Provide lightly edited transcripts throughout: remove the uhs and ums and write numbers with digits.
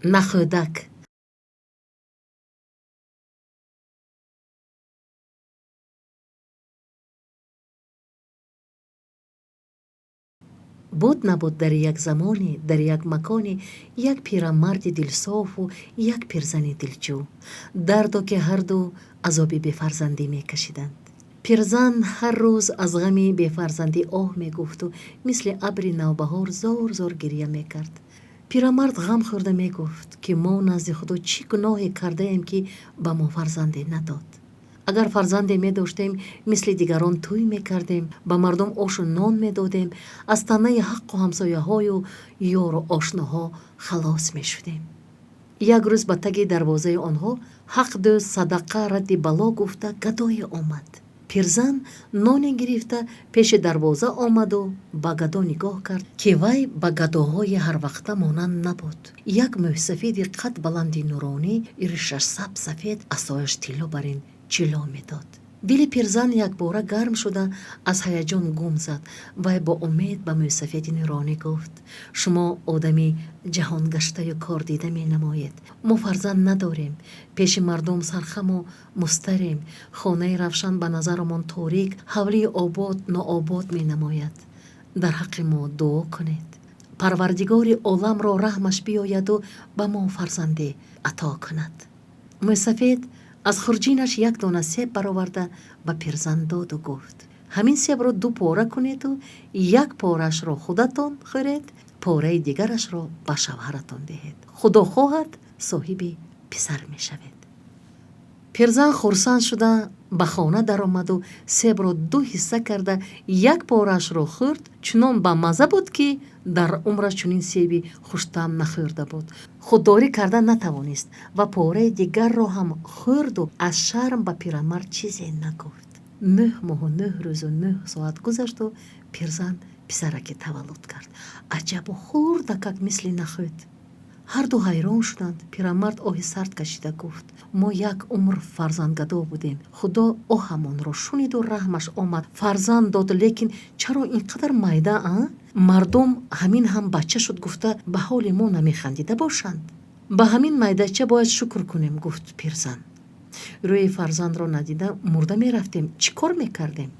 Нахӯдак. Буд, набуд, дар як замоне, дар як маконе як пирамарди дилсофу як пирзани дилҷӯ, дарду ки ҳарду азоби бефарзандӣ мекашиданд. Пирзан ҳар рӯз аз ғами бефарзандӣ оҳ мегуфту мисли абри навбаҳор зор зор гирья мекард. Пирамард ғам хӯрда мегуфт, ки мо назди Худо чӣ гуноҳе кардаем, ки ба мо фарзанде надод. Агар фарзанде медоштем, мисли дигарон тӯй мекардем, ба мардум ошу нон медодем, аз танаи ҳаққу ҳамсояҳою ёру ошноҳо халос мешудем. Як рӯз ба таги дарвозаи онҳо ҳақду садақа радди бало гуфта гадое омад. Пирзан ноне гирифта пеши дарвоза омаду ба гадо нигоҳ кард, ки вай ба гадоҳои ҳарвақта монанд набуд. Як мӯйсафеди қад баланди нуронӣ, ришаш саб сафед, асояш тилло барин ҷило медод. Дили пирзан якбора гарм шуда, аз ҳаяҷон гум зад. Вай бо умед ба мӯйсафеди нуронӣ гуфт: «Шумо одами ҷаҳонгаштаю кордида менамоед. Мо фарзанд надорем, пеши мардум сархаму мустарем. Хонаи равшан ба назарамон торик, ҳавлии обод нообод менамояд. Дар ҳаққи мо дуо кунед, Парвардигори оламро раҳмаш биёяду ба мо фарзанде ато кунад». Мӯйсафед аз хурҷинаш як дона себ бароварда ба пирзан доду гуфт: «Ҳамин себро ду пора кунеду як пораашро худатон хӯред, пораи дигарашро ба шавҳаратон диҳед. Худо хоҳад, соҳиби писар мешавед». Пирзан хурсанд шуда ба хона даромаду себро ду ҳисса карда, як пораашро хӯрд. Чунон ба мазза буд, ки дар умраш чунин себи хуштаъм нахӯрда буд. Худдорӣ карда натавонист ва пораи дигарро ҳам хӯрду аз шарм ба пирамард чизе нагуфт. 9 моҳу 9 рӯзу 9 соат гузашту пирзан писараке таваллуд кард. Аҷабу хурдакак, мисли нахӯд. Ҳарду ҳайрон шуданд. Пирамард оҳи сард кашида гуфт: «Мо як умр фарзандгадо будем. Худо оҳамонро шуниду раҳмаш омад, фарзанд дод. Лекин чаро ин қадар майда, а? Мардум ҳамин ҳам бача шуд гуфта, ба ҳоли мо намехандида бошанд. Ба ҳамин майдача бояд шукр кунем», гуфт пирзан. «Рӯи фарзандро надида мурда мерафтем, чӣ кор мекардем?»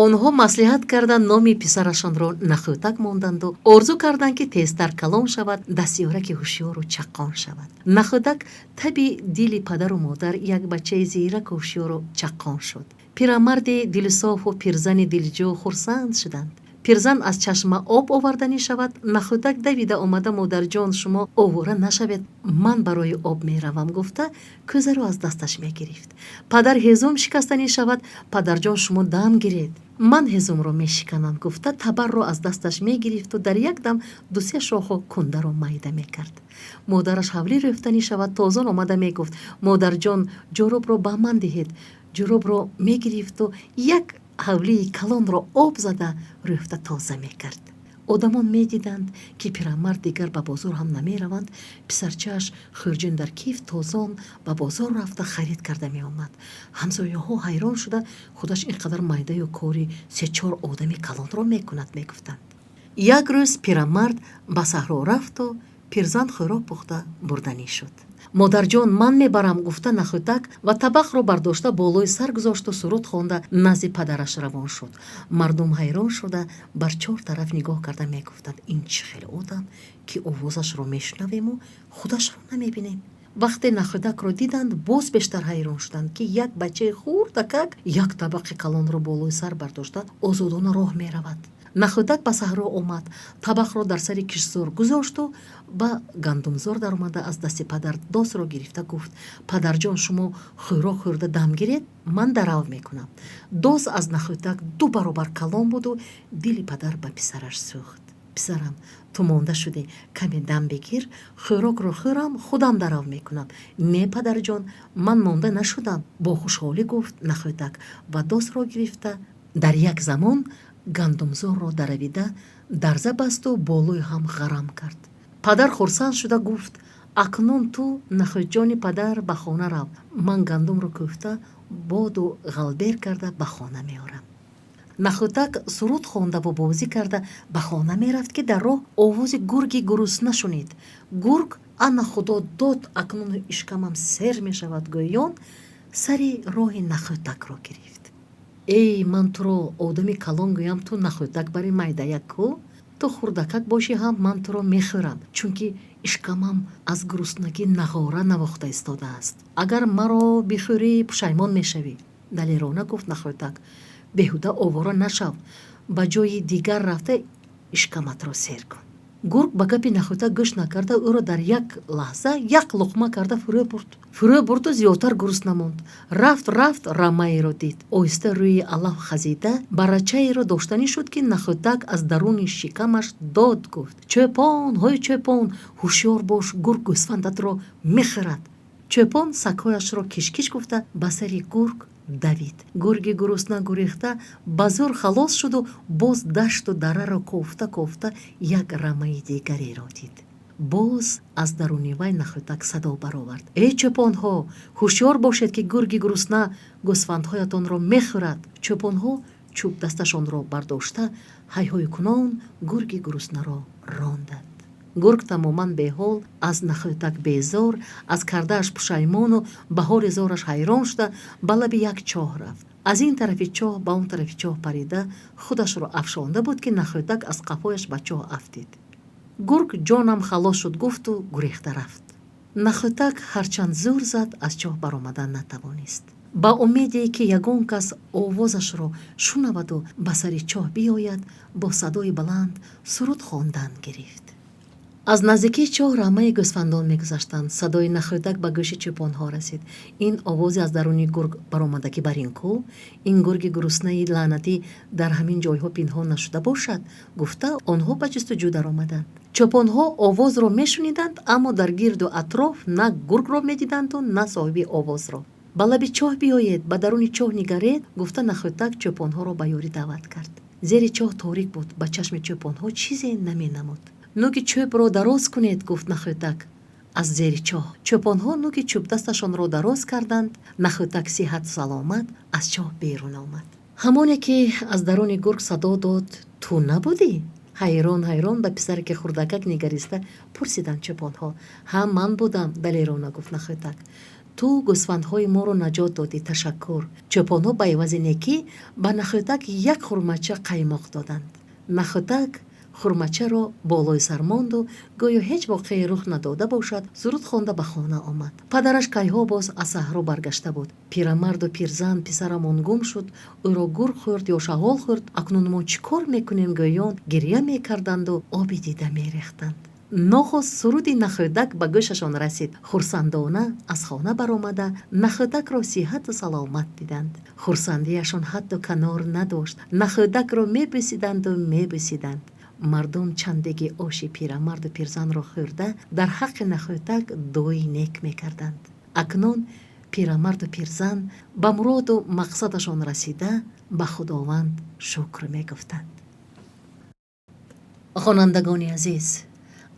Онҳо маслиҳат карда, номи писарашонро Нахӯтак монданду орзу карданд, ки тезтар калон шавад, дастёраки ҳушёру чаққон шавад. Нахӯдак таби дили падару модар як бачаи зираку ҳушёру чаққон шуд. Пирамарди дилсофу пирзани дилҷӯ хурсанд шуданд. Пирзан аз чашма об оварданӣ шавад, Нахӯдак давида омада: «Модарҷон, шумо овора нашавед, ман барои об меравам», гуфта, кӯзаро аз дасташ мегирифт. Падар ҳезум шикастанӣ шавад, «Падарҷон, шумо дам гиред, ман ҳезумро мешиканам», гуфта, табарро аз дасташ мегирифту дар як дам дусе шоху кундаро майда мекард. Модараш ҳавлӣ рӯфтанӣ шавад, тозон омада мегуфт: «Модарҷон, ҷӯробро ба ман диҳед». Ҷӯробро мегирифту як ҳавлии калонро об зада рӯфта тоза мекард. Одамон медиданд, ки пирамард дигар ба бозор ҳам намераванд. Писарчааш хурҷин дар киф тозон ба бозор рафта, харид карда меомад. Ҳамсояҳо ҳайрон шуда, «Худаш ин қадар майдаю кори се-чор одами калонро мекунад», мегуфтанд. Як рӯз пирамард ба саҳро рафту пирзан хӯрок пухта бурданӣ шуд. «Модарҷон, ман мебарам», гуфта, Нахӯдак ва табақро бардошта болои сар гузошту суруд хонда назди падараш равон шуд. Мардум ҳайрон шуда, бар чор тараф нигоҳ карда мегуфтанд: «Ин чӣ хел одам, ки овозашро мешунавему худашро намебинем?» Вақте Нахӯдакро диданд, боз бештар ҳайрон шуданд, ки як бачаи хурдакак як табақи калонро болои сар бардошта озодона роҳ меравад. Нахӯдак ба саҳро омад, табақро дар сари киштзор гузошту ба гандумзор даромада, аз дасти падар досро гирифта гуфт: «Падарҷон, шумо хӯрок хӯрда дам гиред, ман дарав мекунам». Дос аз Нахӯдак ду баробар калон буду дили падар ба писараш сӯхт. «Писарам, ту монда шудӣ, каме дам бигир, хӯрокро хӯрам, худам дарав мекунам». «Не, падарҷон, ман монда нашудам», бо хушҳолӣ гуфт Нахӯдак ва досро гирифта, дар як замон гандумзорро даравида, дарза басту болои ҳам ғарам кард. Падар хурсанд шуда гуфт: «Акнун ту, Нахӯдҷони падар, ба хона рав, ман гандумро кӯфта, боду ғалбер карда ба хона меорам». Нахӯдак суруд хондаву бозӣ карда ба хона мерафт, ки дар роҳ овози гурги гурусна шунид. Гург Ана, Худо дод, акнун ишкамам сер мешавад, гӯён сари роҳи нахӯдакро гирифт. Эй, ман туро одами калон гӯям, ту нахӯдак бари майдаяк ку? Ту хурдакак бошӣ ҳам, ман туро мехӯрам, чунки ишкамам аз гуруснагӣ нағора навохта истодааст. Агар маро бихӯрӣ, пушаймон мешавӣ, далерона гуфт нахӯдак. Беҳуда овора нашав, ба ҷои дигар рафта ишкаматро сер кун. Гург ба гапи нахӯдак гӯш накарда, ӯро дар як лаҳза як луқма карда фурӯ бурд. Фурӯ бурду зиёдтар гурусна монд. Рафт, рафт, рамаеро дид. Оҳиста рӯи алаф хазида, барачаеро доштанӣ шуд, ки нахӯдак аз даруни шикамаш дод гуфт: «Чӯпон, ҳой, чӯпон, ҳушёр бош, гург гӯсфандатро мехӯрад!» Чӯпон сагҳояшро кишкиш гуфта ба сари гург давид. Гурги гурусна гурехта ба зӯр халос шуду боз дашту дараро кофта кофта як рамаи дигареро дид. Боз аз даруни вай нахӯдак садо баровард: «Эй, чӯпонҳо, ҳушёр бошед, ки гурги гурусна гӯсфандҳоятонро мехӯрад!» Чӯпонҳо чӯбдасташонро бардошта, ҳайҳойкунон гурги гуруснаро ронданд. Гург тамоман беҳол, аз нахӯдак безор, аз кардааш пушаймону ба ҳоли зораш ҳайрон шуда, ба лаби як чоҳ рафт. Аз ин тарафи чоҳ ба он тарафи чоҳ парида, худашро афшонда буд, ки нахӯдак аз қафояш ба чоҳ афтид. Гург «Ҷонам халос шуд» гуфту гурехта рафт. Нахӯдак ҳарчанд зӯр зад, аз чоҳ баромадан натавонист. Ба умеде ки ягон кас овозашро шунаваду ба сари чоҳ биёяд, бо садои баланд суруд хондан гирифт. Аз наздикии чоҳ рамаи гӯсфандон мегузаштанд. Садои нахӯдак ба гӯши чӯпонҳо расид. «Ин овозе аз даруни гург баромадагӣ бар ин ку? Ин гурги гуруснаи лаънатӣ дар ҳамин ҷойҳо пинҳон нашуда бошад», гуфта, онҳо ба ҷустуҷӯ даромаданд. Чӯпонҳо овозро мешуниданд, аммо дар гирду атроф на гургро медиданду, на соҳиби овозро. «Ба лаби чоҳ биёед, ба даруни чоҳ нигаред», гуфта, нахӯдак чӯпонҳоро ба ёрӣ даъват кард. Зери чоҳ торик буд, ба чашми чӯпонҳо чизе наменамуд. «Нуги чӯбро дароз кунед», гуфт нахӯдак аз зери чоҳ. Чӯпонҳо нуги чӯбдасташонро дароз карданд. Нахӯдак сиҳату саломат аз чоҳ берун омад. «Ҳамоне ки аз даруни гург садо дод, ту набудӣ?» ҳайрон ҳайрон ба писараки хурдакак нигариста пурсиданд чӯпонҳо. «Ҳа, ман будам», далерона гуфт нахӯдак. «Ту гӯсфандҳои моро наҷот додӣ, ташаккур». Чӯпонҳо ба ивази некӣ ба нахӯдак як хурмача қаймоқ доданд. Нахӯдак хурмачаро болои сар монду, гӯё ҳеҷ воқеае рух надода бошад, суруд хонда ба хона омад. Падараш кайҳо боз аз саҳро баргашта буд. Пирамарду пирзан «Писарамон гум шуд, ӯро гург хӯрд ё шағол хӯрд, акнун мо чӣ кор мекунем?» гӯён гиря мекарданду оби дида мерехтанд. Нохост суруди нахӯдак ба гӯшашон расид. Хурсандона аз хона баромада, нахӯдакро сиҳату саломат диданд. Хурсандиашон ҳатту канор надошт. Нахӯдакро мебӯсиданду мебӯсиданд. Мардум чандеги оши пирамарду пирзанро хӯрда, дар ҳаққи нахӯдак дуои нек мекарданд. Акнун пирамарду пирзан ба муроду мақсадашон расида, ба Худованд шукр мегуфтанд. Хонандагони азиз,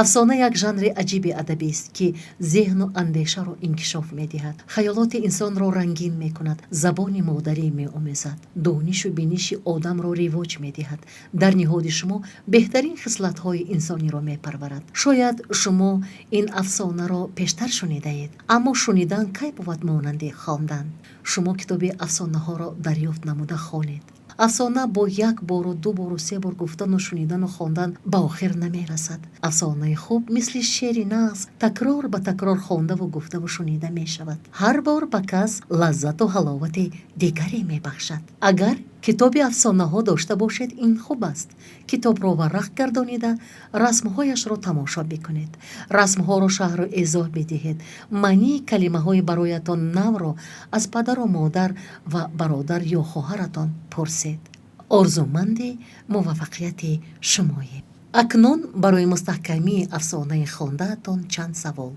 афсона як жанри аҷиби адабист, ки зеҳну андешаро инкишоф медиҳад, хаёлоти инсонро рангин мекунад, забони модарӣ меомезад, донишу биниши одамро ривоҷ медиҳад, дар ниҳоди шумо беҳтарин хислатҳои инсониро мепарварад. Шояд шумо ин афсонаро пештар шунидаед, аммо шунидан кай бувад монанди хондан? Шумо китоби афсонаҳоро дарёфт намуда хонед. Афсона бо як бору ду бору се бор гуфтану шунидану хондан ба охир намерасад. Афсонаи хуб мисли шеъри нағз такрор ба такрор хондаву гуфтаву шунида мешавад, ҳар бор ба кас лаззату ҳаловати дигаре мебахшад. Агар китоби афсонаҳо дошта бошед, ин хуб аст. Китобро варақ гардонида, расмҳояшро тамошо бикунед, расмҳоро шарҳу эзоҳ бидиҳед, маънии калимаҳои бароятон навро аз падару модар ва бародар ё хоҳаратон пурсед. Орзуманди муваффақияти шумоем. Акнун барои мустаҳкамии афсонаи хондаатон чанд савол.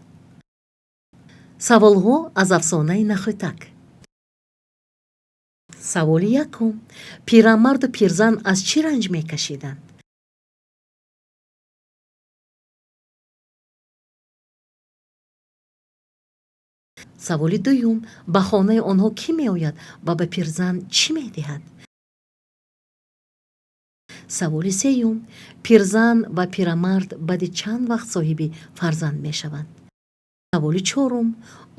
Саволҳо аз афсонаи нахӯтак. Саволи якум: пирамарду пирзан аз чӣ ранҷ мекашиданд? Саволи дуюм: ба хонаи онҳо кӣ меояд ва ба пирзан чӣ медиҳад? Саволи сеюм: пирзан ва пирамард баъди чанд вақт соҳиби фарзанд мешаванд? Саволи чорум: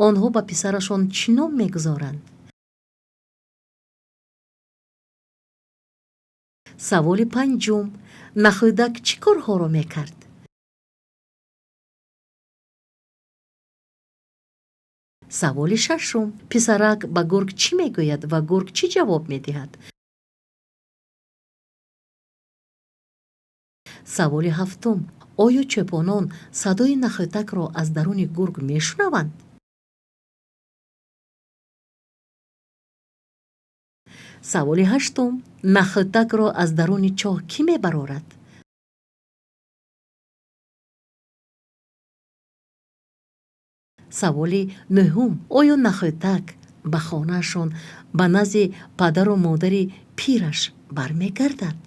онҳо ба писарашон чӣ ном мегузоранд? Саволи панҷум: нахӯдак чӣ корҳоро мекард? Саволи шашум: писарак ба гург чӣ мегӯяд ва гург чӣ ҷавоб медиҳад? Саволи ҳафтум: оё чӯпонон садои нахӯдакро аз даруни гург мешунаванд? Саволи ҳаштум: нахӯдакро аз даруни чоҳ кӣ мебарорад? Саволи нӯҳум: оё нахӯдак ба хонаашон, ба назди падару модари пираш бармегардад?